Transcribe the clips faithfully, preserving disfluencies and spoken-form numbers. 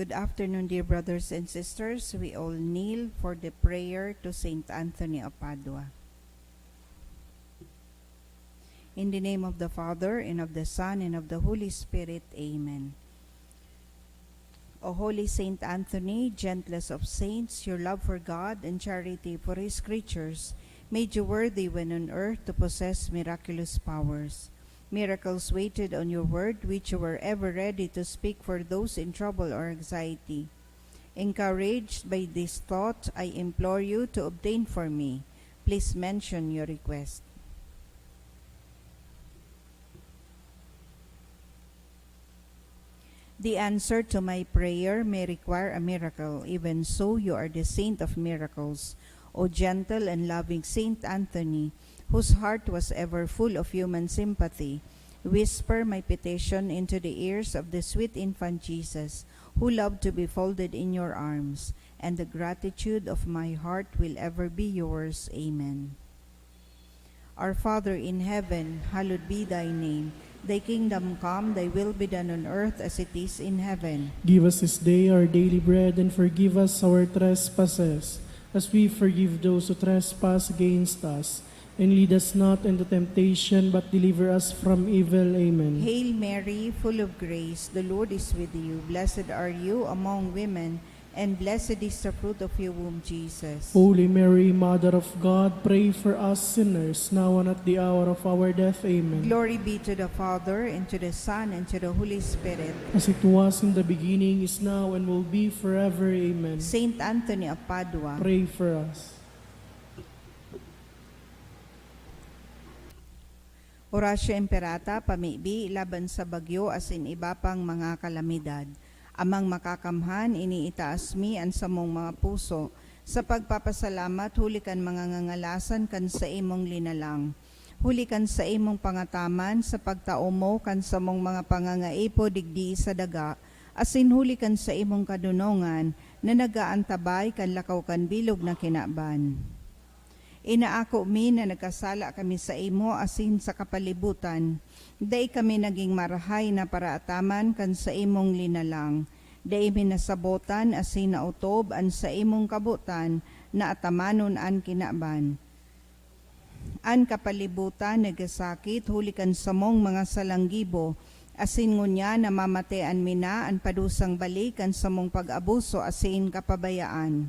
Good afternoon, dear brothers and sisters. We all kneel for the prayer to Saint Anthony of Padua. In the name of the Father, and of the Son, and of the Holy Spirit. Amen. O holy Saint Anthony, gentlest of saints, your love for God and charity for His creatures made you worthy when on earth to possess miraculous powers. Miracles waited on your word, which you were ever ready to speak for those in trouble or anxiety. Encouraged by this thought, I implore you to obtain for me. Please mention your request. The answer to my prayer may require a miracle. Even so, you are the saint of miracles. O gentle and loving Saint Anthony, whose heart was ever full of human sympathy, whisper my petition into the ears of the sweet infant Jesus, who loved to be folded in your arms, and the gratitude of my heart will ever be yours. Amen. Our Father in heaven, hallowed be thy name. Thy kingdom come, thy will be done on earth as it is in heaven. Give us this day our daily bread, and forgive us our trespasses, as we forgive those who trespass against us. And lead us not into temptation, but deliver us from evil. Amen. Hail Mary, full of grace, the Lord is with you. Blessed are you among women, and blessed is the fruit of your womb, Jesus. Holy Mary, Mother of God, pray for us sinners, now and at the hour of our death. Amen. Glory be to the Father, and to the Son, and to the Holy Spirit. As it was in the beginning, is now, and will be forever. Amen. Saint Anthony of Padua, pray for us. Oratio Imperata, pamibi laban sa bagyo asin iba pang mga kalamidad. Amang Makakamhan, iniitaas mi an samong mga puso sa pagpapasalamat huli kan mga ngangalasan kan saimong linalang, huli kan saimong pangataman sa pagtao mo kan samong mga pangangaipo digdi sa daga, asin huli kan saimong kadonongan na nag-aantabay kan lakaw kan bilog na kinaban. Inaako mi na nagkasala kami saimo asin sa kapalibutan. Dai kami nagin marahay na paraataman kan saimong linalang. Dai mi nasabotan asin naotob an saimong kabotan na atamanon an kinaban. An kapalibutan nagsasakit huli kan samong mga salanggibo, asin ngunyan namamatean mi na an padusang balik kan samong pag-abuso asin kapabayaan.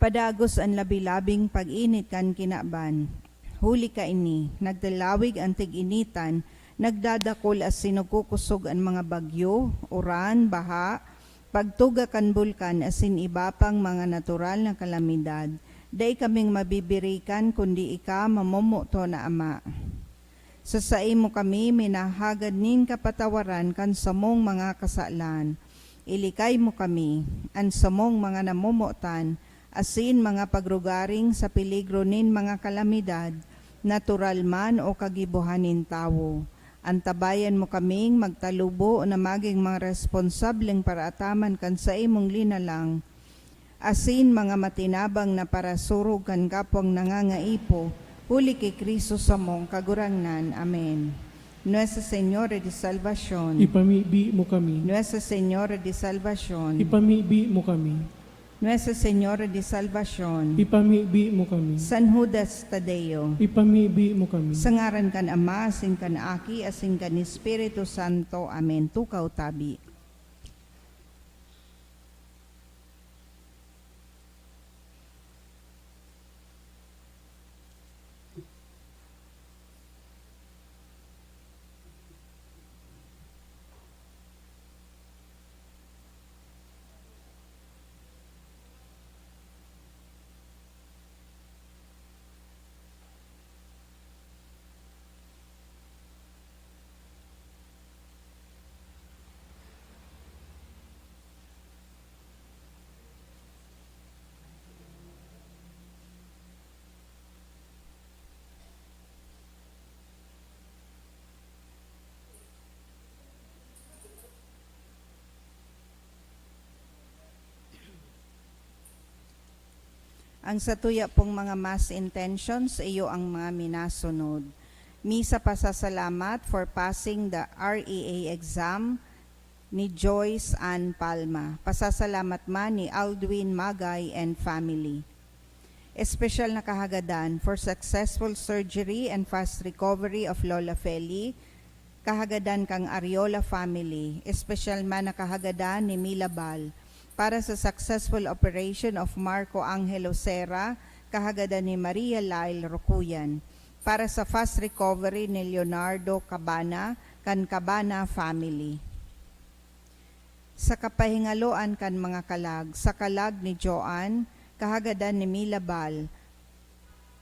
Padagos an labi-labing pag-init kan kinaban. Huli kaini, naglalawig an tig-initan, nagdadakul asin nagkukosog an mga bagyo, uran, baha, pagtuga kan bulkan asin iba pang mga natural na kalamidad. Dai kaming mabibirikan kundi ika, mamomoton na Ama. Sa saimo kami minahagad nin kapatawaran kan samong mga kasalan. Ilikay mo kami, an samong mga namomotan, asin mga pagrugaring sa peligro nin mga kalamidad, natural man o kagibohan nin tawo. Antabayan mo kaming magtalubo na magin mga responsableng paraataman kan saimong linalang, asin mga matinabang na parasurog kan kapwang nangangaipo, huli ki Cristo samong Kagurangnan. Amen. Nuestra Señora de Salvacion. Ipamibi mo kami. Nuestra Señora de Salvacion. Ipamibi mo kami. Nuestra Señora de Salvacion. Ipamibi mo kami. San Judas Tadeo. Ipamibi mo kami. Sa ngaran kan Ama, asin kan Aki, asin kan Espiritu Santo. Amen. Tukaw tabi. Ang satuya pong mga mass intentions, iyo ang mga minasunod. Misa pasasalamat for passing the R E A exam, ni Joyce Ann Palma. Pasasalamat man ni Aldwin Magay and family. Espesyal na kahagadan for successful surgery and fast recovery of Lola Feli, kahagadan kan Ariola family, espesyal man na kahagadan ni Mila Bal, para sa successful operation of Marco Angelo Serra, kahagadan ni Maria Lyle Rocuyan, para sa fast recovery ni Leonardo Cabana, kan Cabana family. Sa kapahingaloan kan mga kalag, sa kalag ni Joan, kahagadan ni Mila Bal,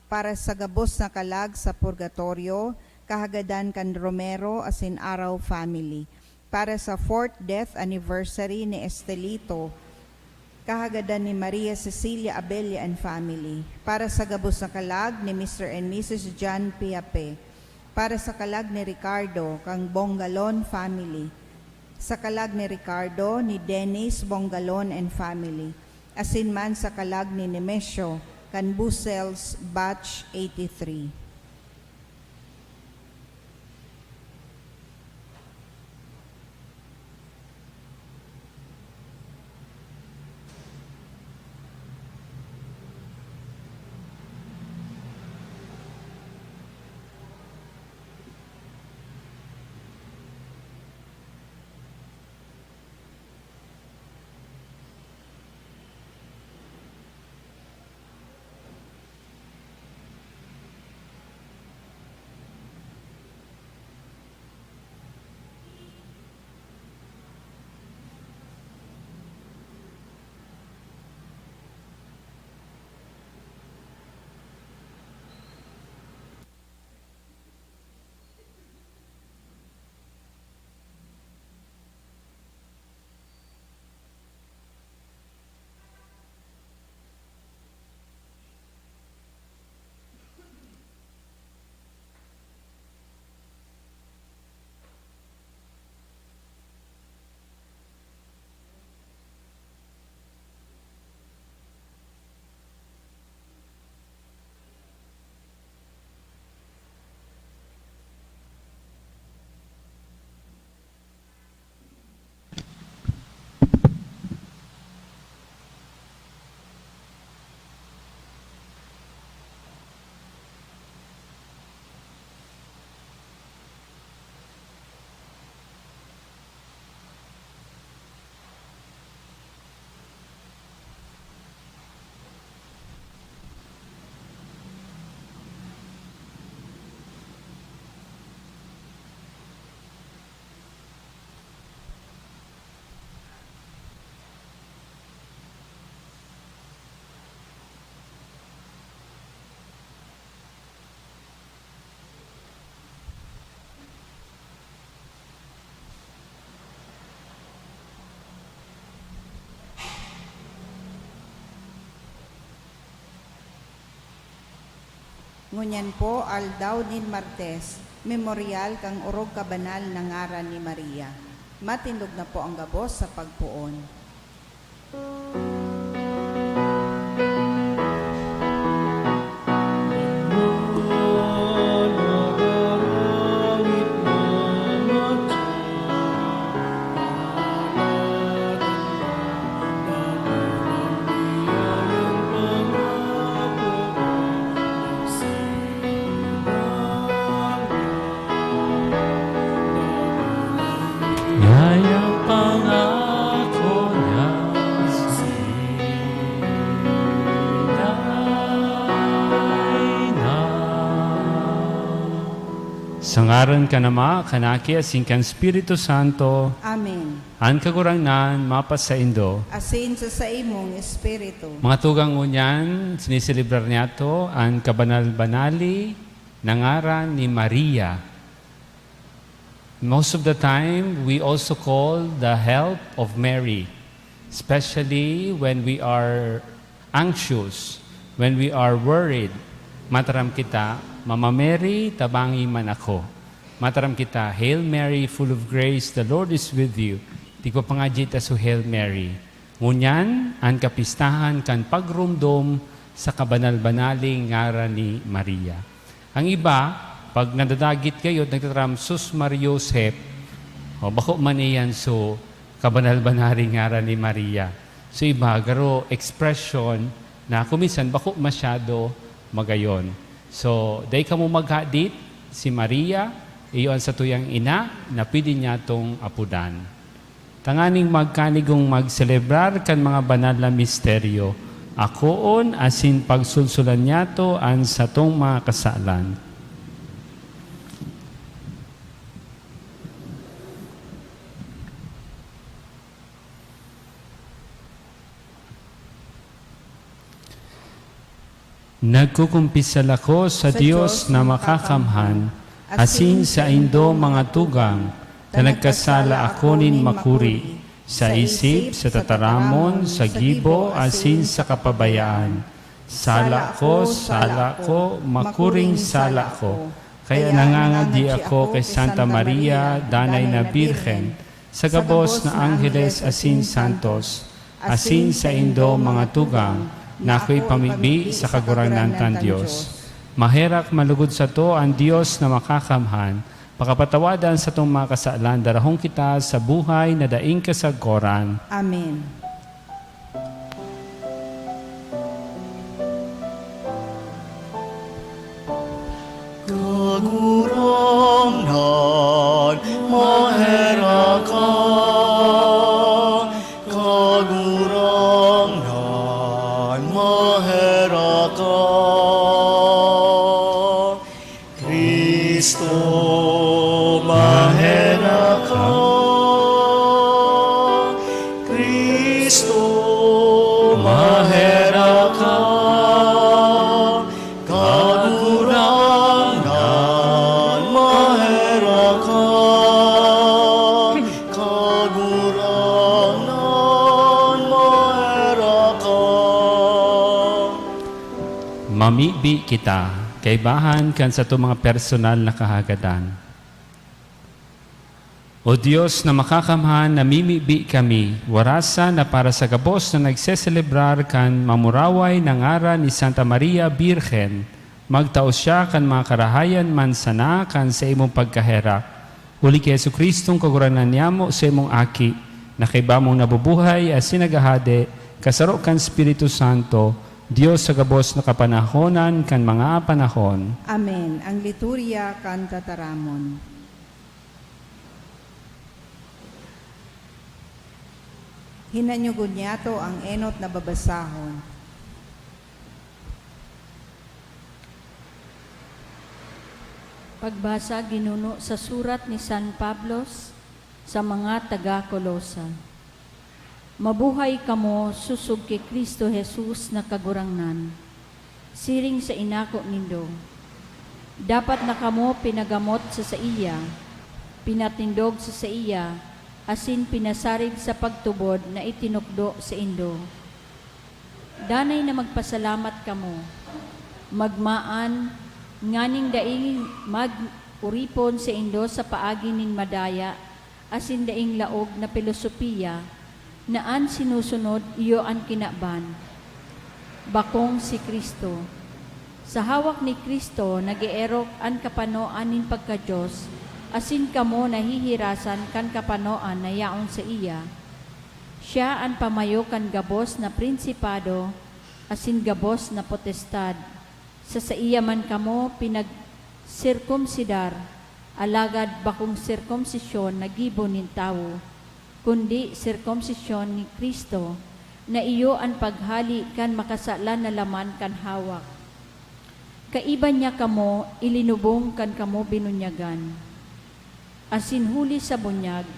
para sa gabos na kalag sa purgatorio, kahagadan kan Romero asin Araw family, para sa fourth death anniversary ni Estelito, kahagadan ni Maria Cecilia Abella and family, para sa gabos na kalag ni Mister and Missus John Piape, para sa kalag ni Ricardo kan Bongalon family, sa kalag ni Ricardo ni Dennis Bongalon and family, asin man sa kalag ni Nemesio kan Busels Batch eighty-three. Ngunyan po, aldaw nin Martes, memoryal kan orog kabanal na ngaran ni Maria. Matindog na po ang gabos sa pagpoon. Ngayang pangako niya, sinay na. Sa ngaran kan Ama, kan Aki, asin kan Espiritu Santo. Amen. An Kagurangnan mapasaindo. Asin sa saimong espiritu. Mga tugang, ngunyan, siniselebrar niyato an kabanal-banali na ngaran ni Maria. Most of the time, we also call the help of Mary, especially when we are anxious, when we are worried. Mataram kita, "Mama Mary, tabangi man ako." Mataram kita, "Hail Mary, full of grace, the Lord is with you." Tigpapangadyi ta so Hail Mary. Ngunyan, an kapistahan kan pagromdom sa kabanal-banaling ngaran ni Maria. Ang iba, pag nadadagit kayo at nagtataram, "Sus, Maria Josep," o bako man iyan, so, kabanal-banal nin ngaran ni Maria. So, iba, garo expression na kung minsan bako masyado magayon. So, dai kamo maghadit, si Maria, iyo an satuyang ina na pwede niyatong apodan. Tanganing magkanigong magselebrar kan mga banal na misteryo, akoon asin pagsulsulan niyato an satong mga kasalan. Nagkukumpisal ako sa Sa Dios Dios na na makakamhan, makakamhan, asin asin saindo saindo mga tugang, na nagkasala ako nin makuri, sa isip, sa tataramon, sa gibo, asin sa kapabayaan. Sala ko, sala ko, makuring sala ko. Kaya nangangadi ako kay Santa Maria, danay na Birhen, sa gabos na angheles asin santos, asin saindo mga tugang, na ako ipamibi sa Kagurangnan kan Dios. Maherak malugod sato an Dios na makakamhan, pakapatawadan satong mga kasalan, darahon kita sa buhay na daing kasagkoran. Amen. Kagurangnan, maherak ka. Kagurangnan, maherak ka. Cristo, maherak ka. Cristo, maherak ka. Kagurangnan, maherak ka. Kagurangnan, maherak ka. Mamibi kita, kaibahan kan satong mga personal na kahagadan. O Dios na makakamhan, namimibi kami, warasa na para sa gabos na nagseselebrar kan mamuraway na ngaran ni Santa Maria Birhen, magtao siya kan mga karahayan man sana kan saimong pagkaherak. Huli ki Jesu-Cristong Kagurangnan niyamo, saimong Aki, na kaiba mong nabubuhay asin naghahade, kasaro kan Espiritu Santo, Dios sa gabos na kapanahonan kan mga panahon. Amen. Ang liturya kan tataramon. Hinanyugon niyato ang enot na babasahon. Pagbasa ginuno sa surat ni San Pablo sa mga taga Colosa. Mabuhay kamo sosog ki Cristo Jesus na Kagurangnan. Siring sa inako nindo, dapat na kamo pinagamot sa saiya, pinatindog sa saiya, asin pinasarib sa pagtubod na itinukdo saindo. Danay na magpasalamat kamo, magmaan, nganing daing mag-oripon saindo sa paagi nin madaya asin daing laog na pilosopiya, na an sinusunod iyo an kinaban, bakong si Cristo. Sa hawak ni Cristo nag-eerok an kapanoan nin pagka-Dios, asin kamo nahihirasan kan kapanoan na yaon saiya. Siya an pamayo kan gabos na prinsipado asin gabos na potestad. Sa saiya man kamo pinagsirkomsidar, alagad bakong sirkomsisyon na gibo nin tawo, kundi sirkomsisyon ni Cristo, na iyo an paghale kan makasalan na laman kan hawak. Kaiba niya kamo ilinubong kan kamo binunyagan. Asin huli sa bunyag,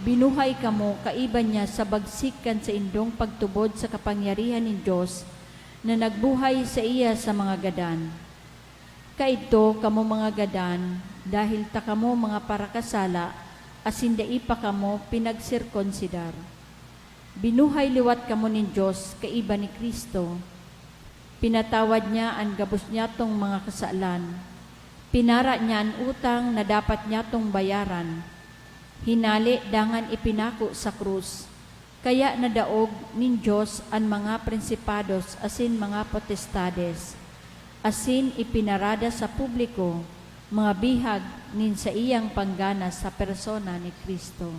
binuhay kamo kaiba niya sa bagsik kan saindong pagtubod sa kapangyarihan nin Dios na nagbuhay saiya sa mga gadan. Kaidto kamo, mga gadan, dahil ta kamo mga parakasala asin dai pa kamo pinagsirkonsidar. Binuhay liwat kamo nin Dios kaiba ni Cristo. Pinatawad niya an gabos niyatong mga kasalan. Pinara niya an utang na dapat niyatong bayaran. Hinale dangan ipinako sa krus. Kaya nadaog nin Dios an mga prinsipados asin mga potestades, asin ipinarada sa publiko mga bihag nin saiyang pangganas sa persona ni Cristo.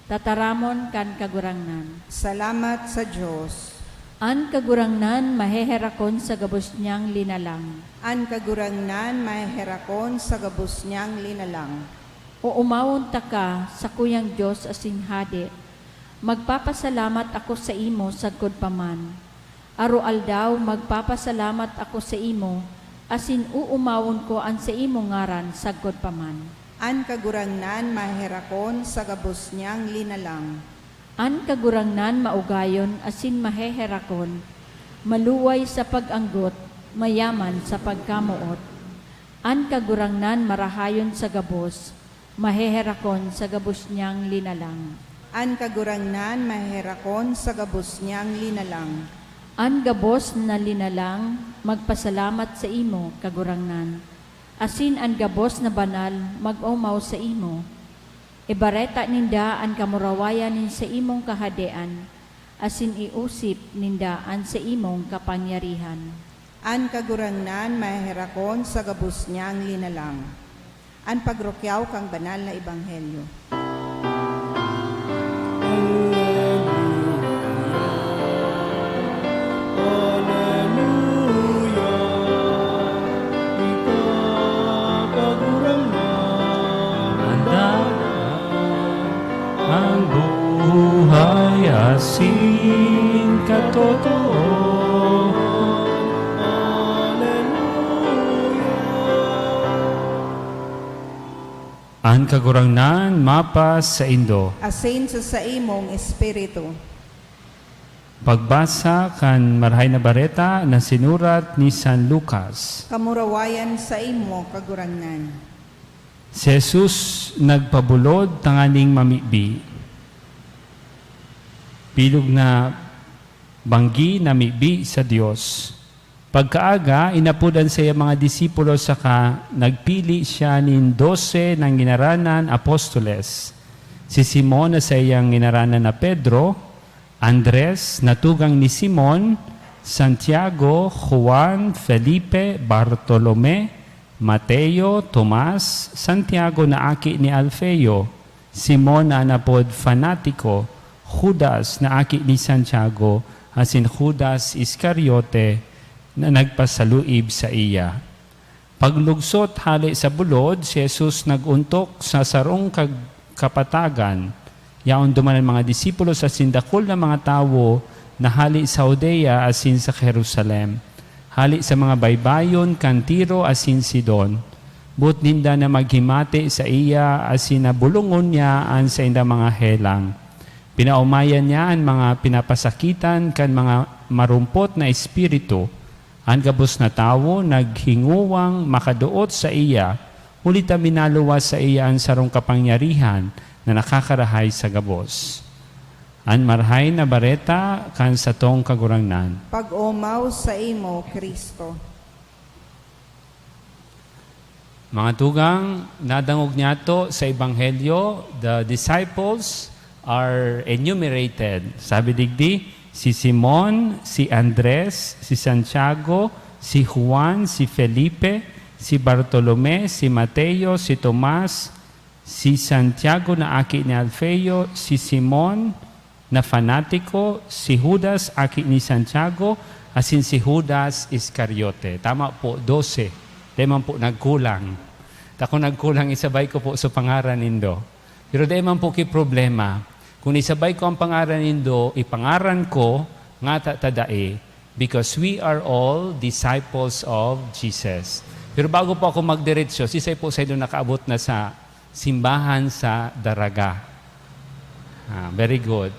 Tataramon kan Kagurangnan. Salamat sa Dios. An Kagurangnan maheherakon sa gabos niyang linalang. An Kagurangnan maheherakon sa gabos niyang linalang. Oomawon taka, sakuyang Dios asin Hade. Magpapasalamat ako saimo sagkod pa man. Aroaldaw magpapasalamat ako saimo, asin oomawon ko an saimong ngaran sagkod pa man. An Kagurangnan maherakon sa gabos niyang linalang. An Kagurangnan maugayon asin maheherakon, maluway sa pag-anggot, mayaman sa pagkamoot. An Kagurangnan marahayon sa gabos, maheherakon sa gabos niyang linalang. An Kagurangnan maheherakon sa gabos niyang linalang. An gabos na linalang magpasalamat saimo, Kagurangnan, asin an gabos na banal mag-omaw saimo. Ibareta ninda an kamurawayan nin saimong kahadean, asin iosip ninda an saimong kapangyarihan. An Kagurangnan maheherakon sa gabos niyang linalang. An pagrukyaw kan banal na ebanghelyo. Aleluya, aleluya, ika, Kagurangnan, an dalan, an buhay asin katotoohan. Aleluya. An Kagurangnan mapasaindo. Asin sa saimong espiritu. Pagbasa kan Marahay na Bareta na sinurat ni San Lucas. Kamurawayan saimo, Kagurangnan. Si Jesus nagpabulod tanganing mamibi. Bilog na banggi na mibi sa Dios. Pagkaaga, inapod an saiyang mga disipulo saka nagpili siya nin dose na nginaranan apostoles, si Simon na saiyang nginaranan na Pedro, Andres na tugang ni Simon, Santiago, Juan, Felipe, Bartolome, Mateo, Tomas, Santiago na aki ni Alfeo, Simon na an apod Fanatiko, Judas na aki ni Santiago, asin Judas Iscariote na nagpasaluib saiya. Paglugsot hale sa bulod, si Jesus nag-ontok sa sarong kag-, kapatagan. Yaon duman an mga disipulo asin dakul na mga tawo na hale sa Judea asin sa Jerusalem, hale sa mga baybayon kan Tiro asin Sidon. Boot ninda na maghimati saiya asin na bolongon niya an saindang mga helang. Pinaomayan niya an mga pinapasakitan kan mga marumpot na espiritu. An gabos na tawo naghingowang makadoot saiya, huli ta minaluwas saiya an sarong kapangyarihan na nakakarahay sa gabos. An Marahay na Bareta kan satong Kagurangnan. Pag-omaw saimo, Cristo. Mga tugang, nadangog niyato sa Ebanghelyo, the disciples are enumerated. Sabi digdi, si Simon, si Andres, si Santiago, si Juan, si Felipe, si Bartolome, si Mateo, si Tomas, si Santiago na aki ni Alfeo, si Simon na fanatiko, si Judas aki ni Santiago, asin si Judas Iscariote. Tama po, dose. Dai man po nagkulang. Ta kun nagkulang, isabay ko po sa pangaran nindo. Pero dai man po ki problema. Kun isabay ko ang pangaran nindo, ipangaran ko, ngata ta dai. Because we are all disciples of Jesus. Pero bago po ako magdiretso, sisay po sa inyo nakaabot na sa simbahan sa Daraga? Ah, very good.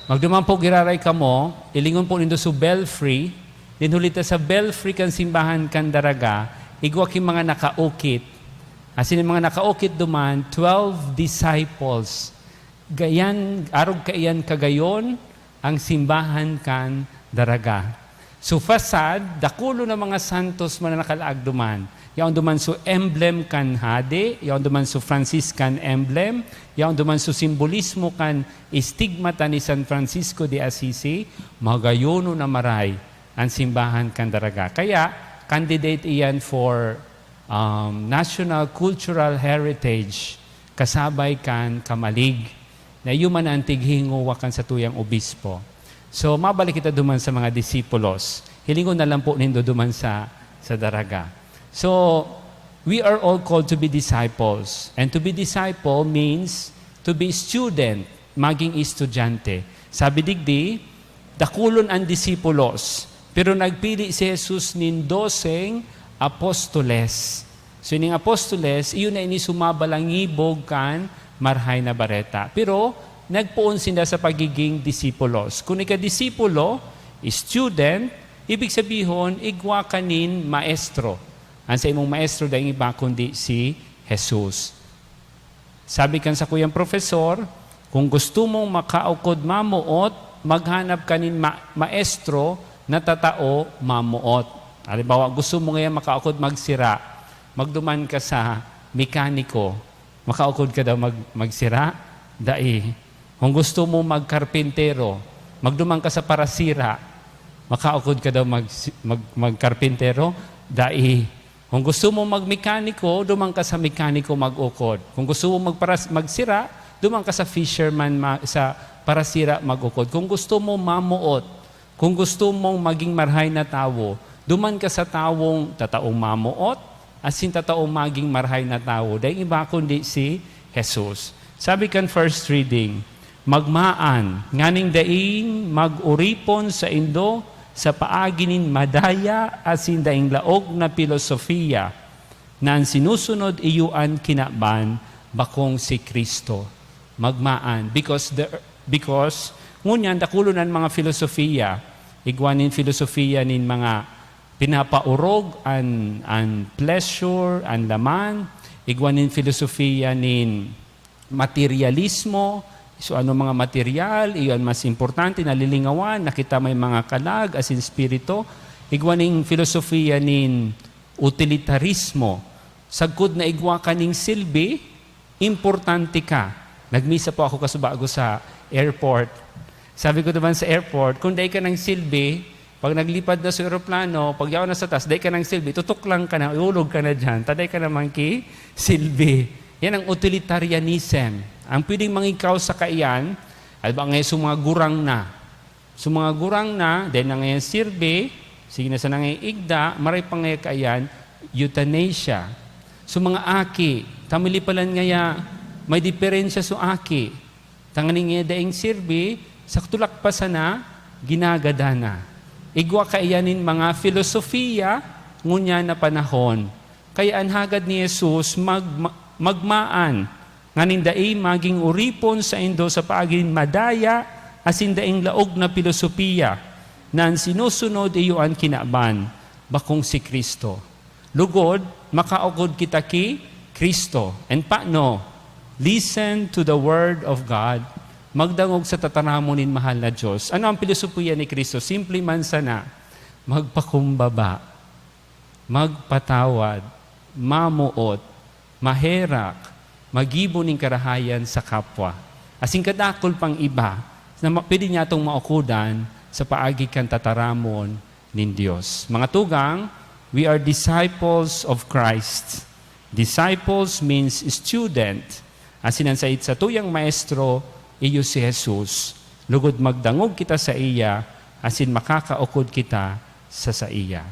Magduman po giraray kamo, ilingon po nindo so belfry, din huli ta sa belfry kan simbahan kan Daraga, igwa ki mga nakaukit. Asin ang mga nakaukit duman, twelve disciples. Gayan, arog kaiyan kagayon, ang simbahan kan Daraga. So, facade, dakulo na mga santos man na nakalaag duman. Yaon duman so emblem kan hade, yaon duman so Franciscan emblem, yaon duman so simbolismo kan estigmata ni San Francisco de Assisi, magayono na maray an simbahan kan Daraga. Kaya, candidate iyan for, um, National Cultural Heritage, kasabay kan Camalig. na iyo man ang tighinguwa kan satuyang obispo. So, mabalik kita duman sa mga disipulos. Hilingon na lang po nindo duman sa, sa daraga. So, we are all called to be disciples. And to be disciple means to be student, maging estudyante. Sabi digdi, dakulon an disipulos, pero nagpili si Jesus nin doseng apostoles. So, ining apostoles, iyo na ini sumabalangibog kan Marahay na Bareta. Pero, nagpoon sinda sa pagiging disipulos. Kun ika disipulo, student, ibig sabihon, igwa ka nin maestro. An saimong maestro, daing iba kundi si Jesus. Sabi kan sakuyang profesor, "Kung gusto mong makaukod mamoot, maghanap ka nin ma-, maestro na tatao mamoot." Halimbawa, gusto mo ngayon makaukod magsira, magduman ka sa mekaniko. Makaukod ka daw mag-, magsira? Dai. Kung gusto mo magkarpintero, magduman ka sa parasira. Makaukod ka daw mag-, mag-, magkarpintero? Dai. Kung gusto mo magmekaniko, duman ka sa mekaniko mag-ukod. Kung gusto mo magparas-, magsira, duman ka sa fisherman ma-, sa parasira mag-ukod. Kung gusto mo mamoot, kung gusto mong maging marahay na tawo, duman ka sa tawong tataong mamoot, asin tataong maging marahay na tawo. Daing iba kundi si Jesus. Sabi kan first reading, "Magmaan, nganing daing mag-oripon saindo sa paagi nin madaya asin daing laog na pilosofiya, na an sinusunod iyo an kinaban, bakong si Cristo." Magmaan, because the, because ngunyan dakulon an mga filosofiya, igwa nin filosofiya nin mga pinapaorog an, an pleasure, an laman, igwa nin filosofiya nin materialismo, so ano mga material, iyon mas importante, nalilingawan, nakita may mga kalag, asin espiritu, igwa nin filosofiya nin utilitarismo. Sagkod na igwa ka ning silbi, importante ka. Nagmisa po ako kasubago sa airport. Sabi ko naman sa airport, "Kung dai ka nang silbi, pag naglipad na sa eroplano, pag yaon na sa taas, dai ka nang silbi, tutok lang ka na, iulog ka na dyan, ta dai ka naman ki silbi." Yan ang utilitarianism. Ang pwedeng mangikaw sa kaiyan, alba ngayon sa mga gurang na. So, mga gurang na, dai na ngayon sirbi, sige na sana ngayon igda, maray pa ngayon kaiyan, euthanasia. So, mga aki, tamili palan ngaya, may diferensya so aki. Tanganing ngaya daing sirbi, sa tulak pa sana, ginagada na. Igwa kaiyan nin mga filosofiya, ngunyan na panahon. Kaya an hagad ni Jesus, mag-, magmaan, nganing dai magin oripon saindo sa paagi nin madaya asin daing laog na pilosopiya, na an sinusunod iyo an kinaban, bakong si Cristo. Lugod, makaukod kita ki Cristo. And paano? Listen to the word of God. Magdangog sa tataramon nin mahal na Dios. Ano ang pilosopiya ni Cristo? Simple man sana, magpakumbaba, magpatawad, mamoot, maherak, maggibo nin karahayan sa kapwa. Asin kadakul pang iba na ma-, pwede niyatong maukodan sa paagi kan tataramon nin Dios. Mga tugang, we are disciples of Christ. Disciples means student. Asin an sait satuyang maestro, iyo si Jesus. Lugod magdangog kita saiya, asin makakaukod kita sa saiya.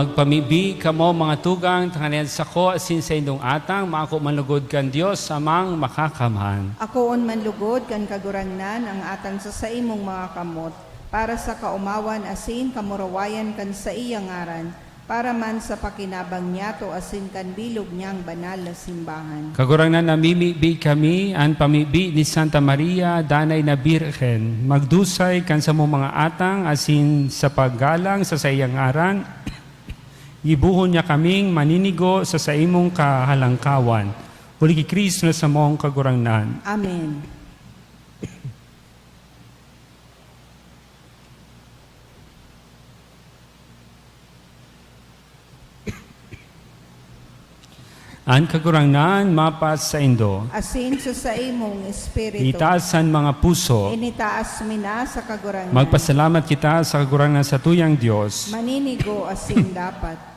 Magpamibi kamo, mga tugang, tanganing an sako asin saindong atang maako man lugod kan Dios Amang Makakamhan. Akoon man lugod kan Kagurangnan ang atang sa saimong mga kamot, para sa kaomawan asin kamurawayan kan saiyang ngaran, para man sa pakinabang niyato asin kan bilog niyang banal na simbahan. Kagurangnan, namimibi kami, an pamibi ni Santa Maria, danay na Birhen, magdusay kan samong mga atang asin sa paggalang sa saiyang ngaran, gibohon niya kaming maninigo sa saimong kahalangkawan. Huli ki Cristo na samong Kagurangnan. Amen. An Kagurangnan mapas saindo. Asin sa saimong espiritu. Itaas an mga puso. Initaas mi na sa Kagurangnan. Magpasalamat kita sa Kagurangnan satuyang Dios. Maninigo asin dapat.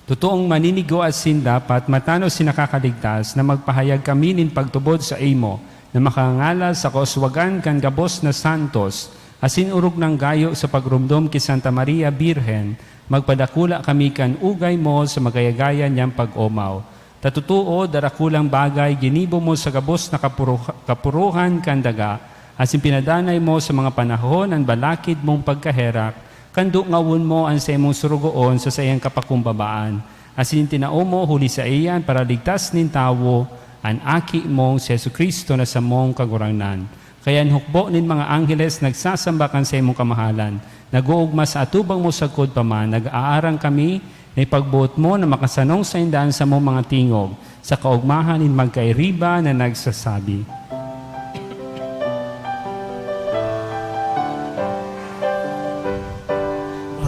Totoong maninigo asin dapat, matanos si nakakaligtas, na magpahayag kami nin pagtubod saimo, na makangalas sa kauswagan kan gabos na santos, asin orog nang gayo sa pagromdom ki Santa Maria Birhen, magpadakula kami kan ugay mo sa magayagayan niyang pag-omaw. Ta totoo, darakulang bagay ginibo mo sa gabos na kapuro-, kapuruhan kan daga, asin pinadanay mo sa mga panahon an balakid mong pagkaherak, kan dungawon mo an saimong sorogoon sa saiyang kapakumbabaan, asin tinao mo huli saiya an paraligtas nin tawo, an Aki mong si Jesu-Cristo na samong Kagurangnan. Kaya an hukbo nin mga angheles nagsasamba kan saimong kamahalan, nag-oogma sa atubang mo sagkod pa man. Nag-aarang kami na ipagboot mo na makasanong sainda an samong mga tingog, sa kaogmahan nin magkairiba na nagsasabi,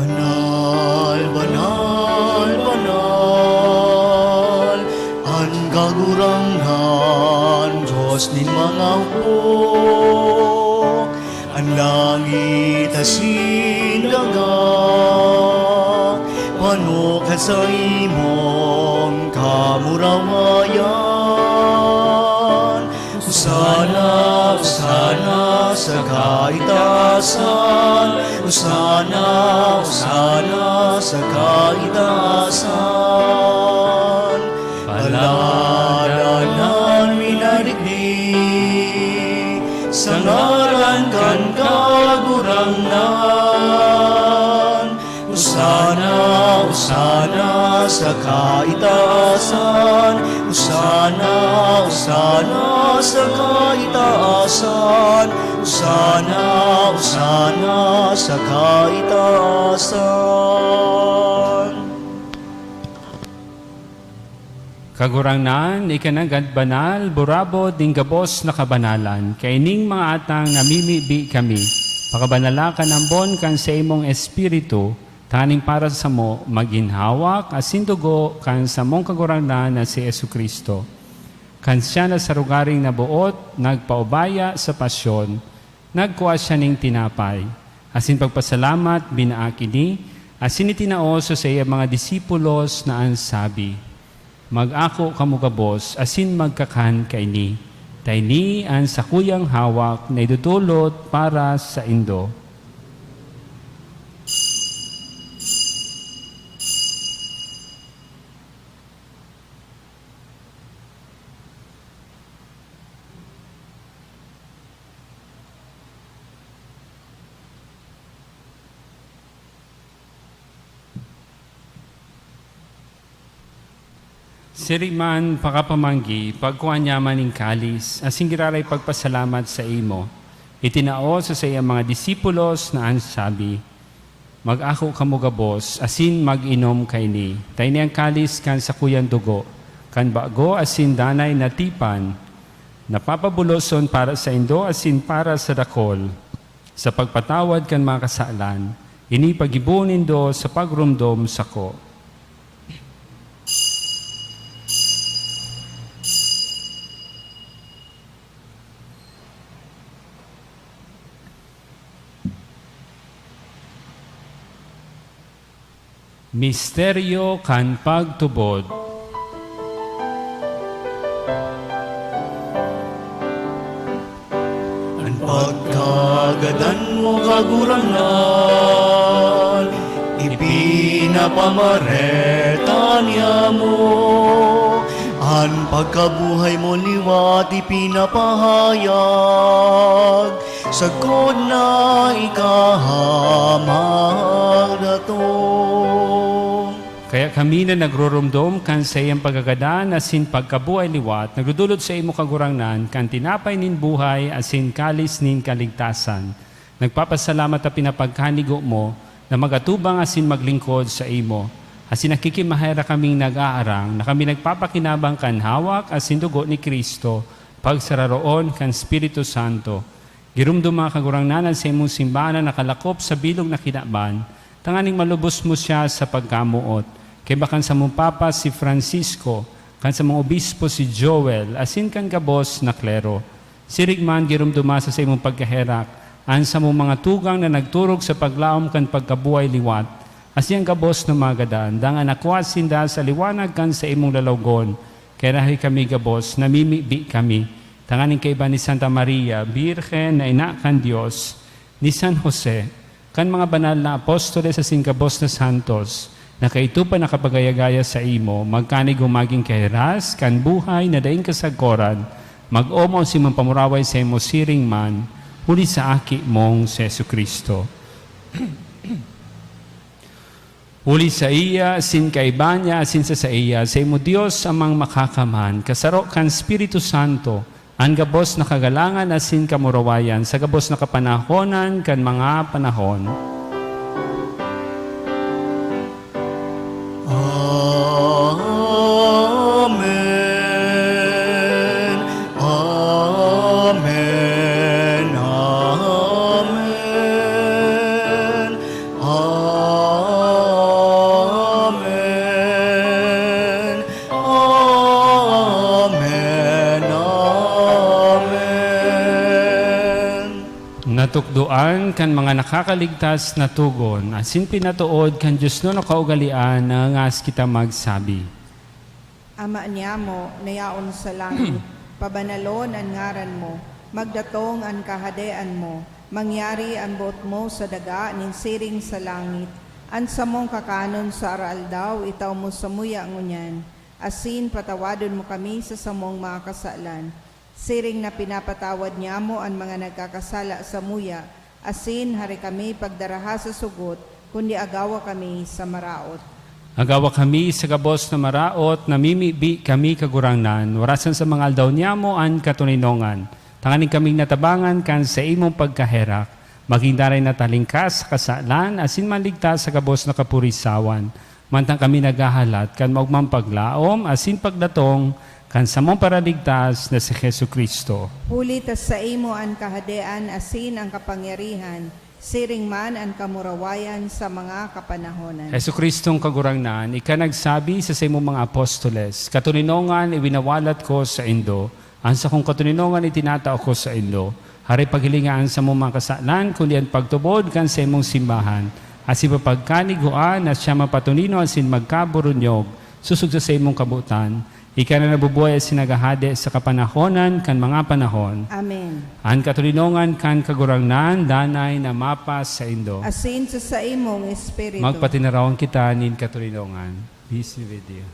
"Banal, banal, banal, an Kagurangnan, Dios nin mga hukbo. An langit asin daga, pano kan saimong kamurawayan. Hosana, Hosana sa kaitaasan. Hosana, Hosana sa kaitaasan. Palad an minadigdi sa ngaran kan Kagurangnan. Hosana, Hosana sa kaitaasan. Hosana, Hosana sa kaitaasan. Hosana, Hosana sa kaitaasan." Kagurangnan, ika nanggad banal, burabod nin gabos na kabanalan. Kaining mga atang namimibi kami, pakabanala kan ambon kan saimong Espiritu, tanganing para samo magin hawak asin dugo kan samong Kagurangnan na si Jesu-Cristo. Kan siya na sa rogaring naboot, nagpaubaya sa pasyon, nagkua siya nin tinapay, asin pagpasalamat, binaak ini, asin itinao sa saiyang mga disipulos na an sabi, "Mag-ako kamo gabos asin magkakan kaini, ta ini an sakuyang hawak na idodolot para saindo." Siring man pakapamanggi, pagkua niya man nin kalis, asin giraray pagpasalamat saimo, itinao sa saiyang mga disipulos na an sabi, "Mag-ako kamo gabos asin mag-inom kaini, ta ini an kalis kan sakuyang dugo, kan bago asin danay na tipan, na papabuloson para saindo asin para sa dakol, sa pagpatawad kan mga kasalan. Ini paggibo nindo sa pagromdom sako." Misteryo kan pagtubod. An pagkagadan mo, Kagurangnan, ipin- Pinapamareta niamo an pagkabuhay mo liwat ipinapahayag, sagkod na ikaha magdatong. Kaya kami na nagrurumdom kan saiyang pagkagadan asin pagkabuhay liwat, nagdudulot sa imo, Kagurangnan, kan tinapay nin buhay asin kalis nin kaligtasan. Nagpapasalamat ta pinapagkanigo mo na mag-atubang asin maglingkod sa imo. Asin nakikimahay ra kaming nag-aarang na kami nagpapakinabang kan hawak asin dugo ni Cristo, pagsararoon kan Espiritu Santo. Giromdoma, Kagurangnan, an saimong simbahan na nakalakop sa bilog na kinaban, tanganing malubos mo siya sa pagkamoot. Kaiba kan samong Papa si Francisco, kan samong Obispo si Joel, asin kan gabos na klero. Siring man, giromdoma sa saimong pagkaherak an samong mga tugang na nagturog sa paglaom kan pagkabuhay liwat, asin an gabos na magadan, dangan nakua sinda sa liwanag kan saimong lalawgon. Kaya dai kami gabos, namimibi kami, tanganing kaiba ni Santa Maria, Birhen na ina kan Dios, ni San Jose, kan mga banal na apostoles asin gabos na santos, na kaito pa nakapagaya-gaya saimo, magkanigo magin kahiras kan buhay na daing kasagkoran, mag-omaw si man pamuraway saimo siring man, huli sa Aki mong si Jesu-Cristo. Huli saiya, asin kaiba niya, asin sa saiya, saimo Dios, Amang Makakamhan, kasaro kan Espiritu Santo, an gabos na kagalangan asin kamurawayan sa gabos na kapanahonan kan mga panahon. Amen. Amen. Amen. Amen. Amen. Amen. Natukdoan kan mga nakakaligtas na togon, asin pinatood kan Dios na nakaugalean, nangangas kita magsabi. Ama niamo na yaon sa langit, pabanalon an ngaran mo, magdatong an kahadean mo, mangyari an boot mo sa daga nin siring sa langit. An samong kakanon sa araaldaw, itao mo samuya ngunyan, asin patawadon mo kami sa samong mga kasalan, siring na pinapatawad niamo an mga nagkakasala samuya, asin hare kami pagdaraha sa sugot, kundi agawa kami sa maraot. Agawa kami sa gabos na maraot, namimibi kami, Kagurangnan, warasan sa mga aldaw niamo an katoninongan, tanganing kaming natabangan kan saimong pagkaherak, magin daray na talingkas sa kasalan, asin manligtas sa gabos na kapurisawan, mantang kami naghahalat kan maogmang paglaom asin pagdatong kan samong Paraligtas na si Jesu-Cristo. Huli ta saimo an kahadean asin an kapangyarihan, siring man an kamurawayan sa mga kapanahonan. Jesu-Cristong Kagurangnan, ika nagsabi sa saimong mga apostoles, "Katoninongan iwinawalat ko saindo, an sakong katoninongan itinatao ko saindo." Hare paghilinga an samong mga kasalan, kundi an pagtubod kan saimong simbahan, asin papagkanigoan na siya mapatonino asin magkaburunyog, sosog sa saimong kabotan. Ika na nabubuhay asin naghahade sa kapanahonan kan mga panahon. Amen. An katoninongan kan Kagurangnan, danay na mapasaindo. Asin sa saimong espiritu. Magpatinarawan kita nin katoninongan. Peace be with you.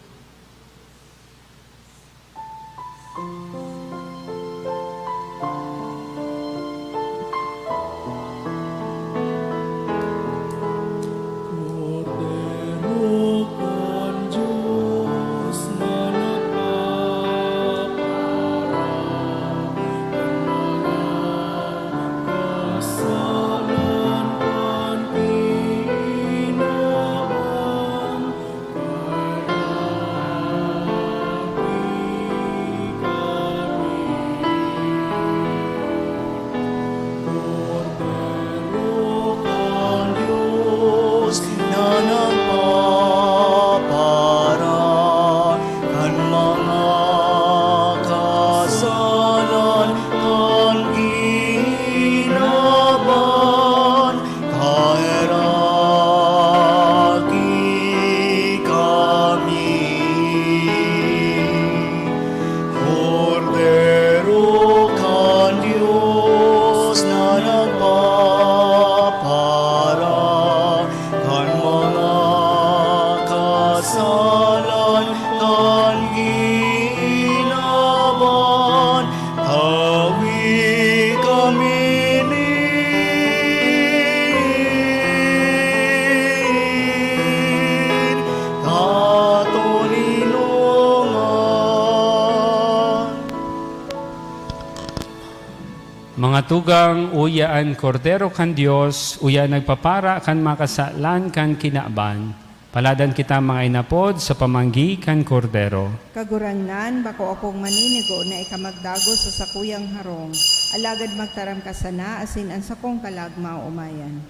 Tugang, uya an Kordero kan Dios, uya an nagpapara kan mga kasalan kan kinaban. Paladan kita, mga inapod, sa pamanggi kan Kordero. Kagurangnan, bako akong maninigo na ika magdagos sa sakuyang harong, alagad magtaram ka sana asin an sakong kalag maoomayan.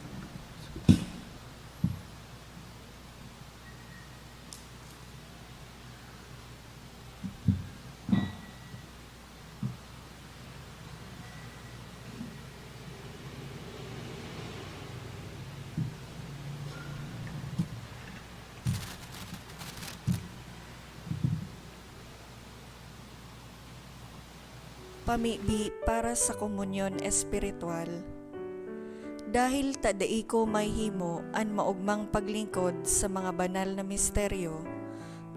Pamibi para sa komunyon espiritual. Dahil ta dai ko mahimo an maogmang paglingkod sa mga banal na misteryo,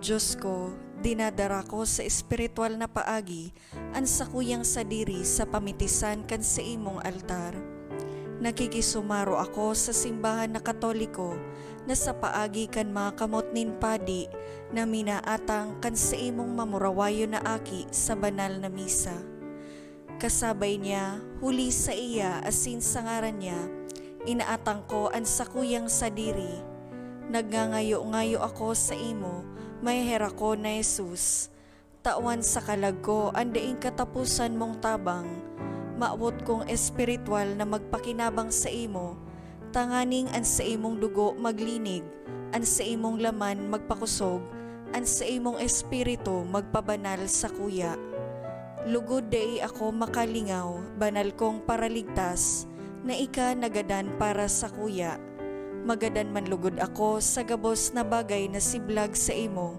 Diyos ko, dinadara ko sa espiritual na paagi an sakuyang sadiri sa pamitisan kan saimong altar. Nakikisumaro ako sa simbahan na Katoliko na sa paagi kan mga kamot nin padi na minaatang kan saimong mamurawayon na aki sa banal na misa. Kasabay niya, huli saiya asin sa ngaran niya, inaatang ko an sakuyang sadiri. Nagngangayo-ngayo ako saimo, maheherak ko na Jesus. Tawan sa kalag ko an daing kataposan mong tabang. Mawot kong espiritual na magpakinabang saimo, tanganing an saimong dugo maglinig, an saimong laman magpakosog, an saimong espiritu magpabanal sakuya. Lugod dai ako makalingaw, banal kong Paraligtas, na ika nagadan para sakuya. Magadan man lugod ako sa gabos na bagay na siblag saimo,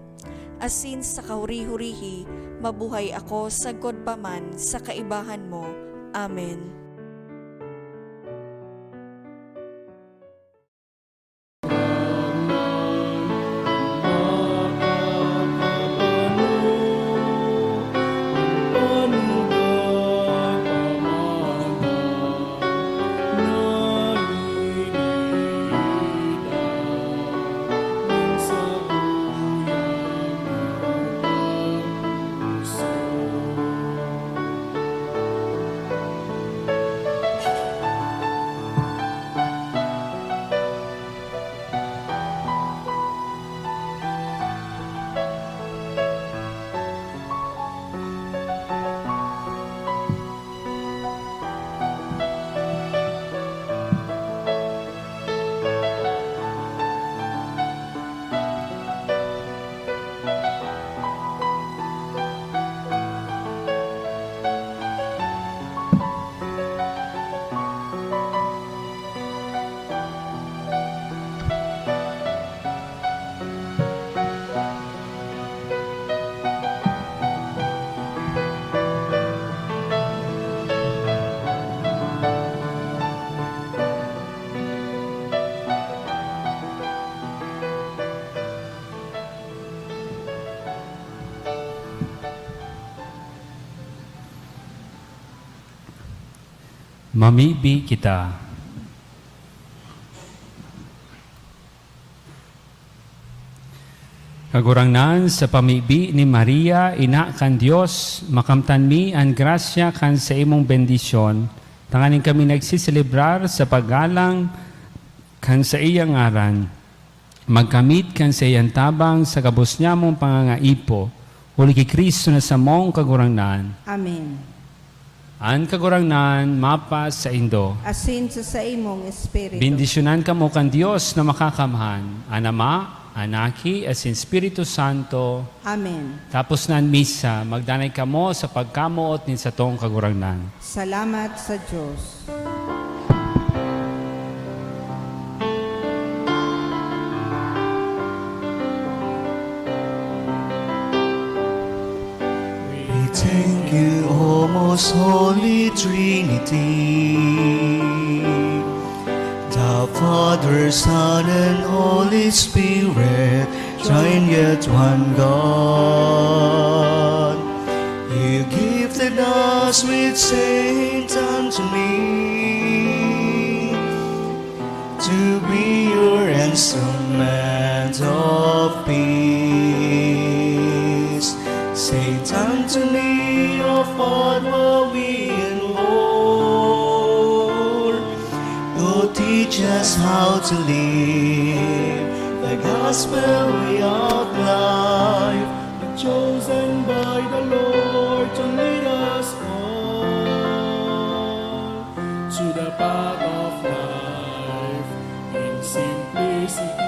asin sa kahuri-hurihi mabuhay ako sagkod pa man sa kaibahan mo. Amen. Mamibi kita. Kagurangnan, sa pamibi ni Maria, Ina kan Dios, makamtan mi an grasya kan saimong bendisyon, tanganing kami nagseselebrar sa paggalang kan saiyang ngaran. Magkamit kan saiyang tabang sa gabos nyamong pangangaipo, huli ki Cristo na samong Kagurangnan. Amen. An Kagurangnan mapasaindo. Asin sa saimong espiritu. Bendisyonan kamo kan Dios na Makakamhan, an Ama, an Aki, asin Espiritu Santo. Amen. Tapos na an misa, magdanay kamo sa pagkamoot nin satong Kagurangnan. Salamat sa Dios. We thank you, O most holy Trinity, the Father, Son, and Holy Spirit, triune yet one God. You gifted us with Saint Anthony to be your instrument of peace. Saint Anthony of Padua, we invoke. Teach us how to live the gospel way of life, chosen by the Lord to lead us all to the path of life in simplicity.